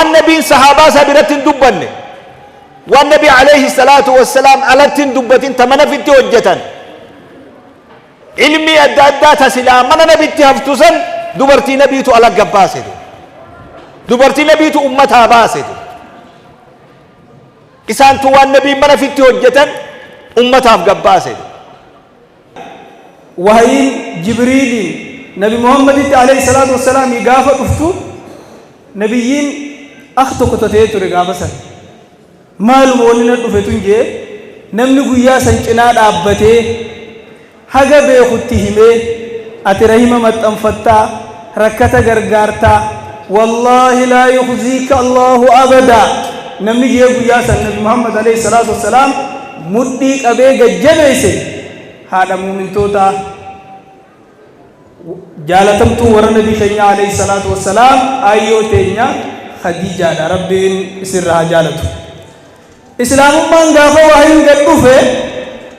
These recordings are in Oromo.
Waan nabiin sahaabaa isaa biratti hin dubbanne, waan nabi alayhi salaatu wassalaam alatti hin dubbatin, ta mana fitti hojjetan, ilmii adda addaa ta silaa mana nabitti haftu san dubartii nabiitu ala gabbaase, dubartii nabiitu ummataa baase. Isaantu waan nabiin mana fitti hojjetan ummataaf gabbaase. Wahayiin Jibriiliin Nabi Muhammaditti alayhi salaatu wassalaamii gaafa dhuftu, nabiyyiin ak tokko tatee ture gaafa san. Maaluma wanni na dhufe tun jee, namni guyyaa san cinaa dhaabbatee haga beekutti himee, "Ati rahima maxxanfattaa, rakkata gargaartaa, wallaahi laa yukhziika Allahu abadaa," namni jee guyyaa san Nabi Muhammad alayhi salaatu wassalaam mudhii qabee gajjabeesse, haadha muumintootaa jaalatamtuu warra nabii keenya alayhi salaatu wassalaam, ayyoo teenya Khadiijaadha. Rabbiin isirra haa jaalatu. Islaamummaan gaafa wahiin gad dhufe,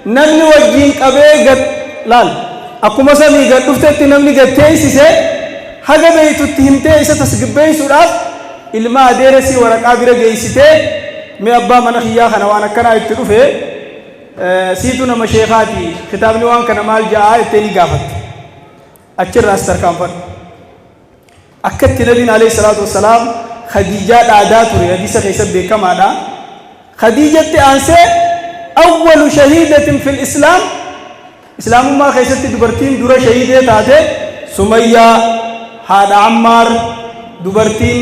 namni wajjiin qabee gad laal, akkuma samii gad dhuftetti namni gad teessise, haga beeytutti himtee isa tasgabbeessuudhaaf ilma adeeresii waraqaa bira geessitee, "Mee abbaa mana kiyyaa kana waan akkanaa itti dhufe, siitu nama sheekaati, kitaabni waan kana maal ja'a?" jettee ni gaafatte. Achirraas tarkaanfadhu. Akkatti nabiin alayhi salaatu wassalaam Khadiijaa dhaadaa ture hadiisa keessatti beekamaadha. Khadiijatti aansee awwalu shahiidatin fil Islaam, islaamummaa keessatti dubartiin dura shahiidee taate, Sumayyaa haadha Ammaar, dubartiin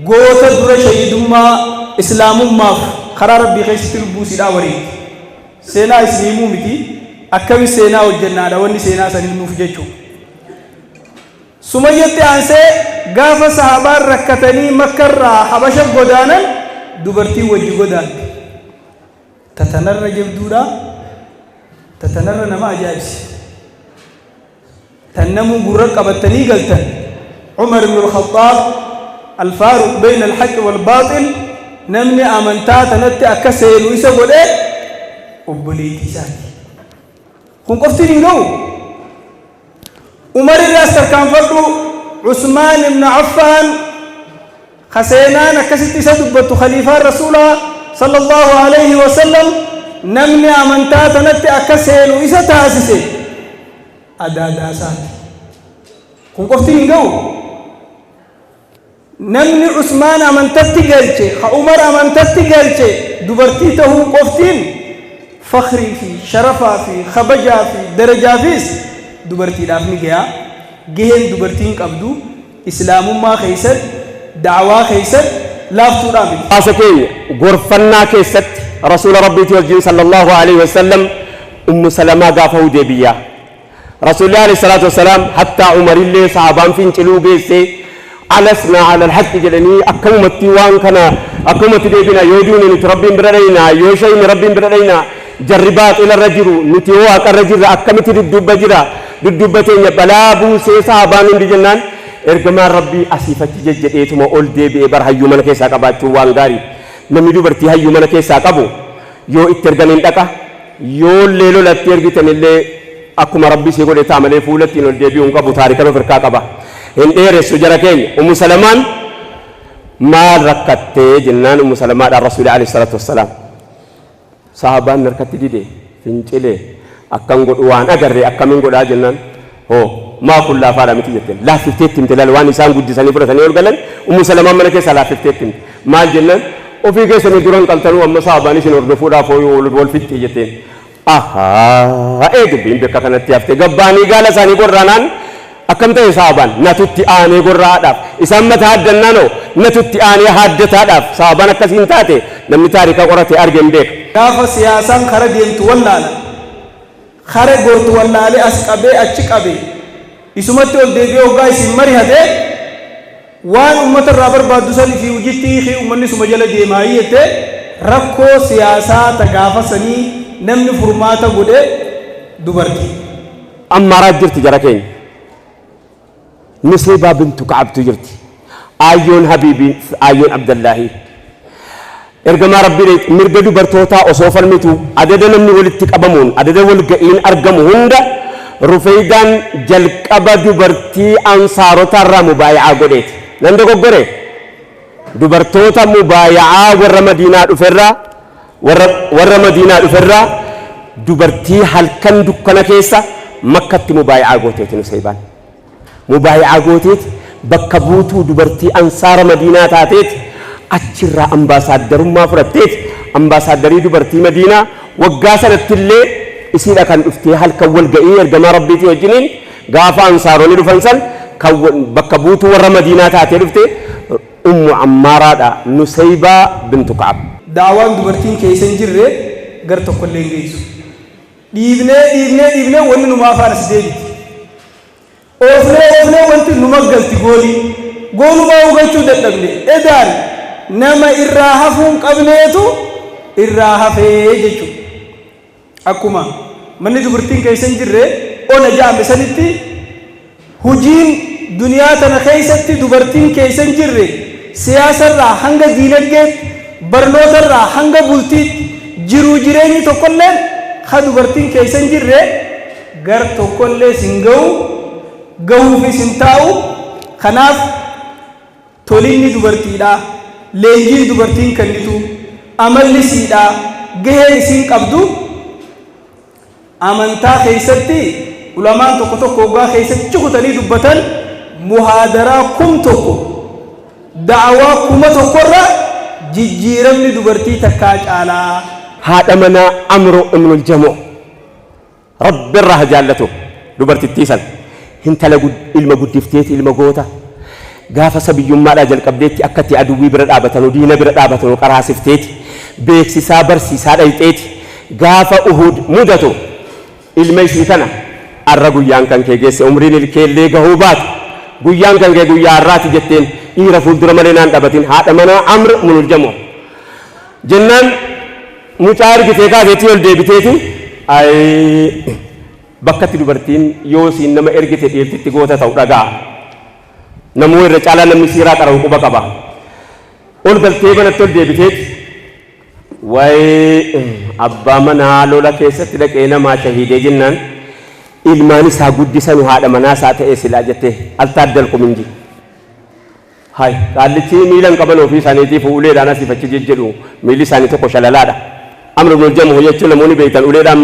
goota dura shahiidummaa islaamummaaf karaa Rabbii keessatti lubbuu isiidhaa wareegde. Seenaa isin himuu miti, akkami seenaa hojjennaadha wanni seenaa san himnuuf jechuu. Sumayyatti aansee gaafa sahabaan rakkatanii Makkarraa Habasha godaanan dubartiin wajji godaante. Tatanarra jabduudha. Tatanarra nama ajaa'ibsiisu. Tan namuu gurra qabattanii galtan. Umar ibn al-Khattaab, al-Faaruq bayna al-haqq wal-baaxil, namni amantaa tanatti akka seenu isa godhe obboleettii isaati. Kun qoftiin hin ga'u. Umar irraas tarkaanfadhu, Usmaan ibn Affaan ka seenaan akkasitti isa dubbattu, khaliifaan Rasuulaa sallallahu alayhi wa sallam, namni amantaa tanatti akka seenu isa taasise adaadaa isaati. Kun qoftiin hin ga'u. Namni Usmaan amantatti galche, ka Umar amantatti galche dubartii tahuu qoftiin fakhrii fi sharafaa fi kabajaa fi darajaafis dubartiidhaaf ni gayaa. Gaheen dubartiin qabdu islaamummaa keessatti, da'waa keessatti laaftuudhaa miti. Hawaasa keenya gorfannaa keessatti Rasuula Rabbiitii wajjin sallallahu alaihi wasallam Ummu Salamaa gaafa Hudeebiyyaa. Rasuulli alayhi salaatu wassalaam hattaa Umarillee sahabaan finciluu geessee, alasnaa alal haqqi jedhanii, akkamumatti waan kana akkamumatti deebina? Yoo duune nuti Rabbiin bira dhayna, yoo shayne Rabbiin bira dhayna, jarri baaxila irra jiru, nuti yoo haqa irra jirra akkamitti dudduubba jira, dudduubba teenya balaa buusee sahabaan hundi jennaan, ergamaan Rabbii asiif achi jejjedheetuma ol deebi'ee. Bar hayyuu mana keessaa qabaachuun waan gaarii. Namni dubartii hayyuu mana keessaa qabu yoo itti ergan hin dhaqa, yoollee lolatti ergitanillee akkuma Rabbi isii godhe ta'a malee fuula ittiin ol deebi'uu hin qabu. Taarikan of hirkaa qaba. Hin dheeressu jara keenya. Ummu Salamaan maal rakkattee jennaan, Ummu Salamaadhaan Rasuuli alayhi salaatu wassalaam, sahabaan harkatti dide, fincile, akkan godhu waan agarre akkamiin godhaa jennaan, hoo maa kun laafaadha miti jetteen. Laaffifteetti himte. Laal, waan isaan guddisanii fudhatanii ol galan Ummu Salamaan mana keessaa laaffifteetti himte. Maal jennaan, ofii keessanii duran qaltanuu amma sahabaan isin hordofuudhaaf wal fixxi jetteen. Ahaa, ee dubbiin bakka kanatti hafte. Gabbaanii gaala isaanii gorraanaan akkam ta'e sahabaan? Natutti aanee gorra'aadhaaf isaan mataa haddannaanoo natutti aanee haaddataadhaaf sahabaan akkasiin taate. Namni taarika qorate arge hin beeka. Gaafa siyaasaan kara deemtu wallaala, kara gortu wallaalee as qabee achi qabee isumatti ol deebi'ee hoggaa isin marihate, waan ummata irraa barbaaddu san ifii hojitti hiikii, ummanni suma jala deemaayii jettee, rakkoo siyaasaa ta gaafa sanii namni furmaata godhe dubartii. Ammaaraa jirti jara keenya. Nuseybaa bintu Ka'abtu jirti. Aayyoon Habiibii, Aayyoon Abdallaahii. Ergamaa Rabbii mirga dubartootaa osoo falmitu, adada namni walitti qabamuun adada walga'iin argamu hunda, Rufeydaan jalqaba dubartii ansaarotaarraa mubaayi'aa godheeti. Nan dogoggore? Dubartoota mubaaya'aa warra Madiinaa dhuferraa, warra Madiinaa dhuferraa dubartii halkan dukkana keessa Makkatti mubaaya'aa gooteeti Nusaybaan. Mubaaya'aa gooteeti bakka buutuu dubartii ansaara Madiinaa taateeti achirraa ambaasaaddarummaa fudhatteeti ambaasaaddarii dubartii Madiinaa waggaa sanattillee isiidha kan dhuftee halkan walga'ii ergamaa Rabbiitii wajjiniin gaafa ansaaronni dhufan san kan bakka buutuu warra Madiinaa taatee dhufte Ummu Ammaaraadha, Nusaybaa bintu Ka'ab. Da'waan dubartiin keessa hin jirre gar tokkollee hin geessu. Dhiibnee dhiibnee dhiibnee wanni numa afaan as deebiti. Oofnee oofnee wanti numa galti goolii. Goolumaa hubachuu dadhabne. Edaan nama irraa hafuu hin qabneetu irraa hafee jechuudha. Akkuma manni dubartiin keessa hin jirre ona ja'ame sanitti hujiin duniyaa tana keessatti dubartiin keessa hin jirre siyaasarraa hanga diinaggeetti, barnootarraa hanga bultiitti jiruu jireenyi tokkolleen ka dubartiin keessa hin jirre gar tokkollee sin ga'u, gahuufis hin taa'u. Kanaaf tolinni dubartiidhaa, leenjiin dubartiin kennitu, amalli siidhaa, gaheen isiin qabdu amantaa keessatti ulamaan tokko tokko hoggaa keessatti cukutanii dubbatan muhaadaraa 1000 da'awaa 1000 irra jijjiiramni dubartii takkaa caalaa. Haadha manaa Amru ibnul Jamuh. Rabbi irraa ha jaallatu dubartittii san. Hintala ilma guddifteeti ilma goota. Gaafa sabiyyummaadhaa jalqabdeetti akka itti aduwwii bira dhaabatanu diina bira dhaabatanu qaraasifteeti beeksisaa barsiisaa dhayxeeti gaafa Uhud mudatu ilma isii kana arra guyyaan kan kee geesse umriin ilkeellee gahuu baatu guyyaan kan kee guyyaa arraati jetteen dhiira fuuldura malee naan dhabatin haadha manaa Amr ibnul Jamuh jennaan Mucaa ergitee kaateetii ol deebiteeti ayii bakkatti dubartiin yoo isiin nama ergite dhiirtitti goota ta'u dhaga'a. Namuu irra caalaa namni siiraa qara'u quba qaba. Ol galtee manatti ol deebiteeti waa'ee abbaa manaa lola keessatti dhaqee namaa shahiidee jennaan ilmaan isaa guddisanu haadha manaa isaa ta'ee silaa jettee altaaddalku minji. Hay, qaallichi miila hin qaban ofii isaaniitiifuu uleedhaan asiif achi jejjedhu, miilli isaanii tokko shalalaadha. Amr ibn al-Jamuh jechuun namoonni beektan uleedhaan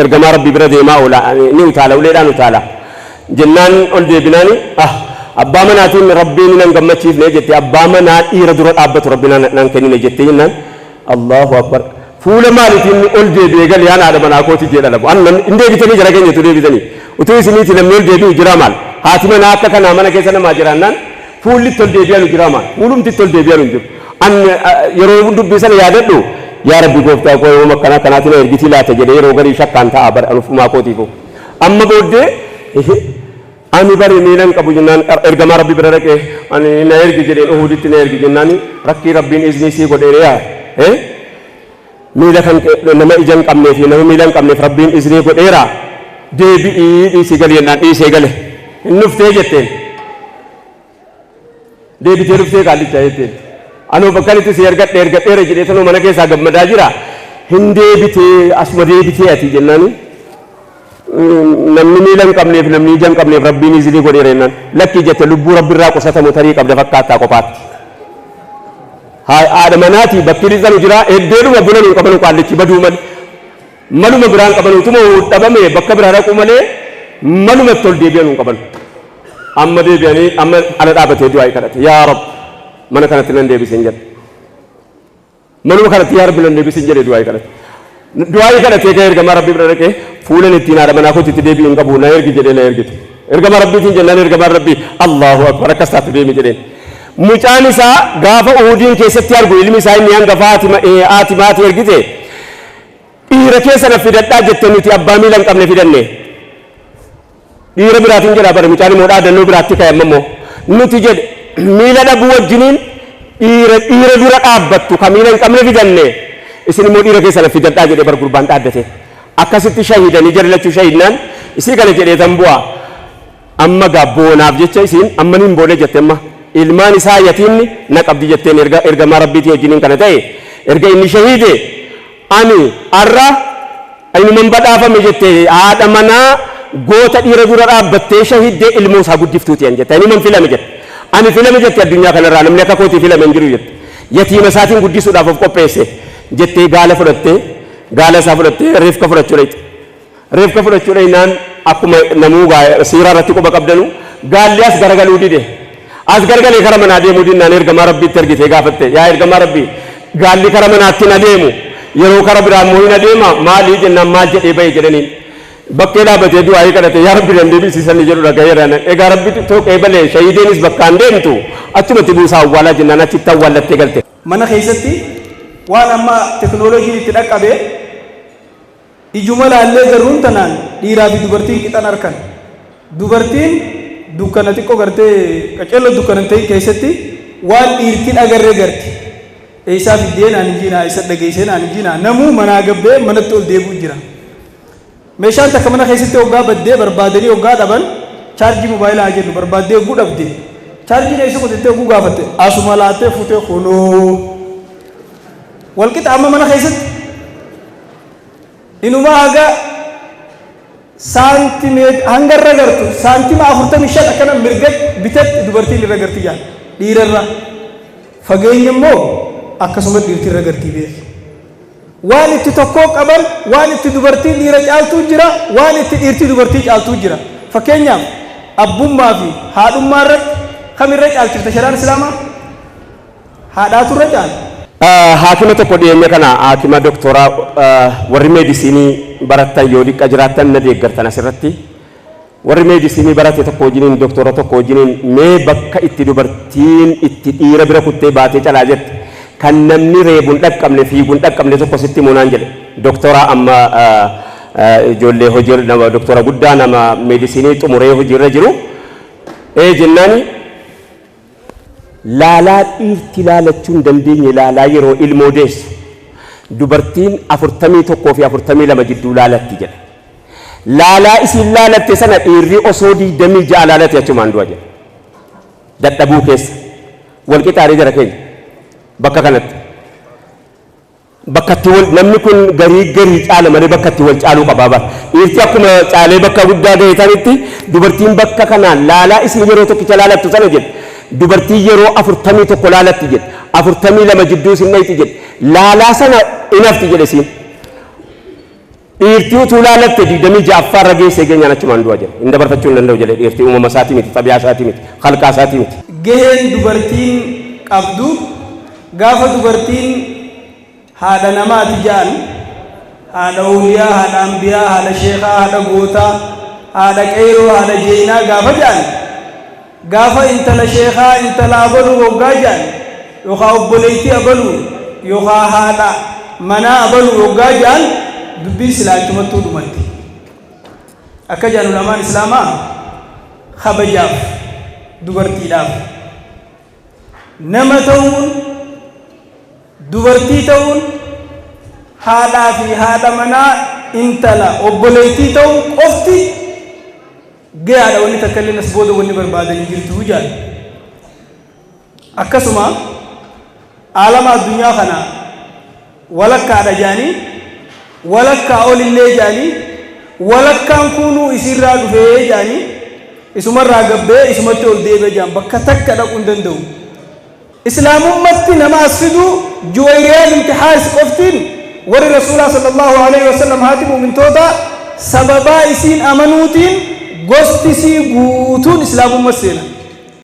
ergamaa Rabbii bira deemaa oola, ni utaala, uleedhaan utaala. Jennaan ol deebinaani, ah, abbaa manaatiin Rabbiin nan gammachiifne jette, abbaa manaa dhiira dura dhaabbatu Rabbi nan kennine jette jennaan, Allahu Akbar. Fuula maaliitiin ol deebi'ee gale an haadha manaa kooti jedha labu. An namni hin deebitanii jara keenya utuu deebitanii. Utuu isiniiti namni ol deebi'u jiraa maal? Haati manaa akka kanaa mana keessa namaa jiraannaan fuulli itti ol deebi'anu jiraa maal? Fuulumti itti ol deebi'anu hin jiru. An yeroo dubbii sana yaadadhu yaa Rabbi gooftaa koo yoom akkana akkanaati na ergitii laata jedhee yeroo garii shakkaan ta'a bara an ofumaa kootiifuu. Amma booddee Ani bari miila hin qabu jennaan ergamaa Rabbi bira dhaqee ani na ergi jedheen Uhuditti na ergi jennaan rakkii Rabbiin iznii sii godheere yaa eh miila kan nama ija hin qabnee fi nama miila hin qabneef Rabbiin iznii godheera deebi'ii dhiisii gali jennaan dhiisee gale hin dhuftee jetteen deebitee dhuftee qaallichaa jetteen anoo bakkan itti si ergadhe ergadheera jedhee tanoo mana keessaa gammadaa jira hin deebitee asuma deebitee ati jennaani Namni miila hin qabneef namni ija hin qabneef Rabbiin iznii godheera jennaan lakkii jette lubbuu Rabbi irraa qusatamu tarii qabda fakkaattaa kophaatti. Haadha manaatii bakki lixanu jira eddeedhuma bulan hin qabanu qaallichi baduu malee maluma biraan qabanu utuma dhabame bakka biraa dhaquu malee maluma itti ol deebi'anu hin qabanu. Amma deebi'anii amma ala dhaabatee du'aa kadhate yaa Rabbi mana kanatti nan deebisin jedhe. Manuma kanatti yaa Rabbi nan deebisin jedhee du'aa'ii kadhate. Du'aa'ii kadhatee ka'ee ergamaa Rabbii bira dhaqee fuulan ittiin haadha manaa kootti itti deebi'u hin qabu na ergi jedhee na ergite. Ergamaa Rabbiitiin jennaan ergamaan Rabbii Allahu Akbar akkas taatu deemi jedheen. Mucaan isaa gaafa Uhudiin keessatti argu ilmi isaa inni hangafaa haati maatii ergite dhiira keessa na fidadhaa jette nuti abbaa miila hin qabne fidanne. Dhiira biraatiin jedhaa bare mucaan immoo dhaadannoo biraatti ka'e amma immoo nuti jedhe miila dhabuu wajjiniin dhiira dhiira dura dhaabbattu ka miila hin qabne fidanne isin immoo dhiira keessan fidadhaa jedhee bar gurbaan dhaaddate akkasitti shahiidanii jarri lachuu shahiidnaan isii kana jedhee tan bu'a amma gaa boonaaf jecha isiin amma niin boone jette amma ilmaan isaa yatiimni na qabdi jetteen erga ergamaa rabbiitii wajjiniin kana ta'e erga inni shahiide ani arra Inuman badhaafame jette haadha manaa goota dhiira dura dhaabbattee shahiddee ilmoo isaa guddiftuuti an jette. Inuman filame jette. Ani filame jette, addunyaa kanarraa namni akka kootii filame hin jiru jette. Yatiima isaatiin guddisuudhaaf of qopheesse jettee gaala fudhattee, gaala isaa fudhattee reefka fudhachuu dhaqxe. Reefka fudhachuu dhaqnaan akkuma namuu siiraa irratti quba qabdanu gaalli as garagaluu dide. As garagalee kara manaa deemuu dinnaan ergamaa Rabbiitti ergitee gaafatte. Yaa ergamaa Rabbii, gaalli kara manaatti hin adeemu, yeroo kara biraa immoo hin adeema, maalii jennaan maal jedhee bahe jedhaniin. Bakkee dhaabatee du'aayii kadhate, yaa Rabbi nan deebisiisan jedhu dhagayeera. Egaa Rabbi toqee balee shahiideenis bakkaan deemtu achumatti buusaa awwaalaa jennaan achitti awwaallattee galte. Mana keessatti waan amma teknooloojiin itti dhaqqabe ijuma laallee garruun tanaan dhiiraa fi dubartiin qixan arkan. Dubartiin dukkana xiqqoo gartee qaceelloo dukkana hin ta'in keessatti waan dhiirtiin agarree garti. Eessaa fiddee naan hin jiinaa, eessa dhageessee naan hin jiinaa, namuu manaa gabbee manatti ol deebi'u jira. Meeshaan takka mana keessatti hoggaa baddee barbaadanii hoggaa dhaban, chaarjii mobaayilaa haa jennu, barbaaddee hogguu dhabde, chaarjiin eessa kutettee hogguu gaafatte, asuma laattee fuutee kunoo walqixa. Amma mana keessatti inumaa haga saantimeet hanga irra gartu saantima 45 akkana mirga bitatti dubartiin irra garti jaan dhiirarra, fageenya immoo akkasuma dhiirti irra gartii beeki. Waan itti tokkoo qaban, waan itti dubartiin dhiira caaltuu jira, waan itti dhiirti dubartii caaltuu jira. Fakkeenyaaf, abbummaa fi haadhummaa irratti kamirra caalchifta? Shari'aan Islaamaa haadhaatu irra caala. Haakima tokko dhiyeenya kana, haakima doktoraa, warri meedisinii barattan yoo diqqa jiraattan na deeggartan asirratti, warri meedisinii barate tokko wajjiniin, doktora tokko wajjiniin, mee bakka itti dubartiin itti dhiira bira kuttee baatee calaa jette kan namni reebuun dhaqqabne, fiiguun dhaqqabne tokko sitti himuu naan jedhe. Doktora amma ijoollee hojii, nama doktora guddaa, nama meedisinii xumuree hojiirra jiru. Ee jennaani, laalaa dhiirti laalachuu hin dandeenye, laalaa yeroo ilmoo deessu dubartiin 41 fi 42 jidduu laalatti jedhe. Laalaa isiin laalatte sana dhiirri osoo 26 laalate achumaan du'a jedhe. Dadhabuu keessa walqixaarii jara keenya bakka kanatti. Bakka itti wal namni kun garii garii caala malee bakka itti wal caaluu qabaa bara. Dhiirti akkuma caalee bakka guddaa ga'e tanitti dubartiin bakka kanaan laalaa isiin yeroo tokkicha laalattu sana jedhe. Dubartiin yeroo 41 laalatti jedhe. 42 jidduu isin dhayti jedhe. Laalaa sana inafti jedhe isiin. Dhiirtii utuu laalatte 26ffaa irra geessee geenyaan achumaan du'a jedhe. Hin dabarfachuu hin danda'u jedhe dhiirtii, uumama isaatii miti, xabiyaa isaatii miti, kalqaa isaatii miti. Gaheen dubartiin qabdu, gaafa dubartiin haadha namaati ja'an, haadha awliyaa, haadha anbiyaa, haadha sheekhaa, haadha gootaa, haadha qeyroo, haadha jeeynaa gaafa ja'an, gaafa intala sheekhaa, intala abaluu hoggaa ja'an, yookaa obboleeytii abaluu, yookaa haadha manaa abaluu hoggaa ja'an, dubbiin silaa achumattuu dhumatti. Akka ja'an ulamaan Islaamaa, kabajaaf dubartiidhaaf nama ta'uun, dubartii ta'uun, haadhaa fi haadha manaa, intala, obboleettii ta'uun qofti gayaadha, wanni takka illee as booda wanni barbaadan hin jirtu jedhan. Akkasuma aalama addunyaa kana walakkaadha jedhanii, walakkaa olillee jedhanii, walakkaan kunuu isiirraa dhufee jedhanii, isumarraa gabbee isumatti ol deebi'a jedhan, bakka takka dhaquu hin danda'u. Islaamummatti nama as fidu Juwayriyaa binti Haaris qoftiin, warri Rasuulaa sallallahu alaihi wasallam, haati mu'mintoota, sababaa isiin amanuutiin gosti isii guutuun islaamumma seena.